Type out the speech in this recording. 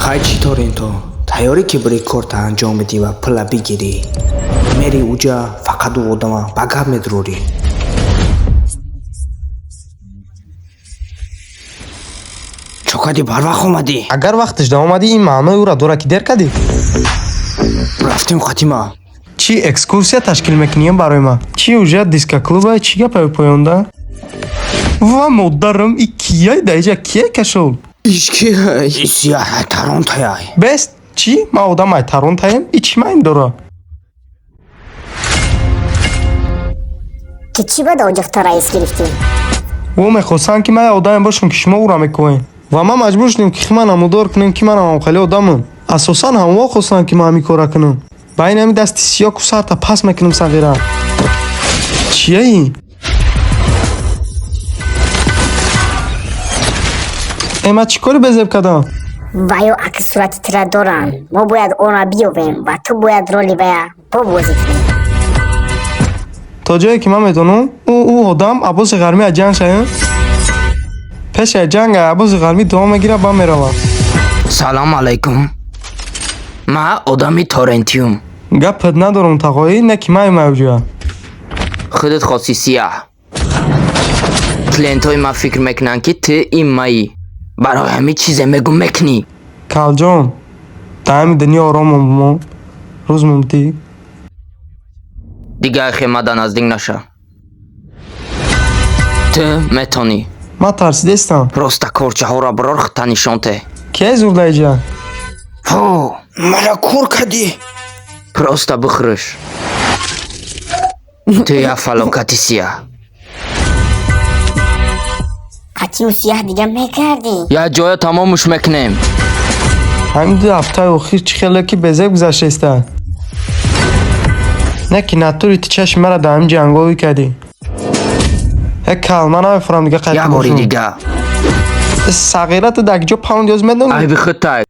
Хай, чӣ Торенто, тайёрӣ, ки бири корта анҷом бидӣ ва пула бигирӣ? Мери уҷа, фақат ӯ одама ба гап медурорӣ. Чо кардӣ, барвақт омадӣ? Агар вақташ даомадӣ, ин маънои ӯра дорад, ки дер кардӣ. Рафтем, хатима. Чӣ экскурсия ташкил мекунӣ барои ман? Чӣ, уже дискоклуба? Чӣ гапаи поёнда? Ва модарам, и кияй даиҷа, кияй кашол? Ишки исия Таронтаяй. Бест чӣ? Ман одамай Таронтаем, и чӣ маъни дора? Ту чӣ ба оҷиқта раис гирифтӣ? Ӯ мехостанд, ки ман як одаме бошам, ки шумо ӯра мекӯҳем, ва ман маҷбур шудем, ки ман намудор кунем, ки манам ҳамхели одамам. Асосан ҳамво хостанд, ки ман ҳамин кора кунам. Ба ин ҳами дасти сиёҳ ку сарта пас мекунам, сағира. Чия ин? Э, ман чӣ кори безеб кардам? Ва ё акс сурати тура доранд. Мо бояд онро биёбем ва ту бояд роли вая бобозӣ кунӣ. То ҷое ки ман медонам, ӯ одам Аббоси Ғармӣ аз ҷанг шавем. Пеш аз ҷанг Аббоси Ғармӣ дуо мегирад, ба меравад. Салом алайкум, ман одами Торентиюм. Гапат надорам, тағоӣ, не ки ман мавҷуя. Худат хоси, сияҳ. Клиентҳои ман фикр мекунанд, ки ту ин маӣ, барои ҳамин чизе мегум, мекунӣ. Калҷон, дар ҳами дунё оромам мо рӯз мумтӣ. Дигар хемада наздик наша. Ту метонӣ. Ман тарсидестам. Роста корчаҳоро бирор, худта нишон те. Кияй зурдаиҷа? Ҳо. Мара кур кардӣ. Просто бихӯрш. Ту як фалокати сияҳ. Қатъиу сияҳ дига мекардӣ. Як ҷоя тамомуш мекунем. Ҳамин 2 ҳафтаи охир чӣ хеле ки безеб гузаштеста. Не ки натури ту чашми мара дар ҳамин ҷанговӣ кардӣ. Э кал, ман намефурам дига. Як бори қайтибошум. дига. Сағира, ту дар ҷо паунд ёз медонӣ? Айби худтай.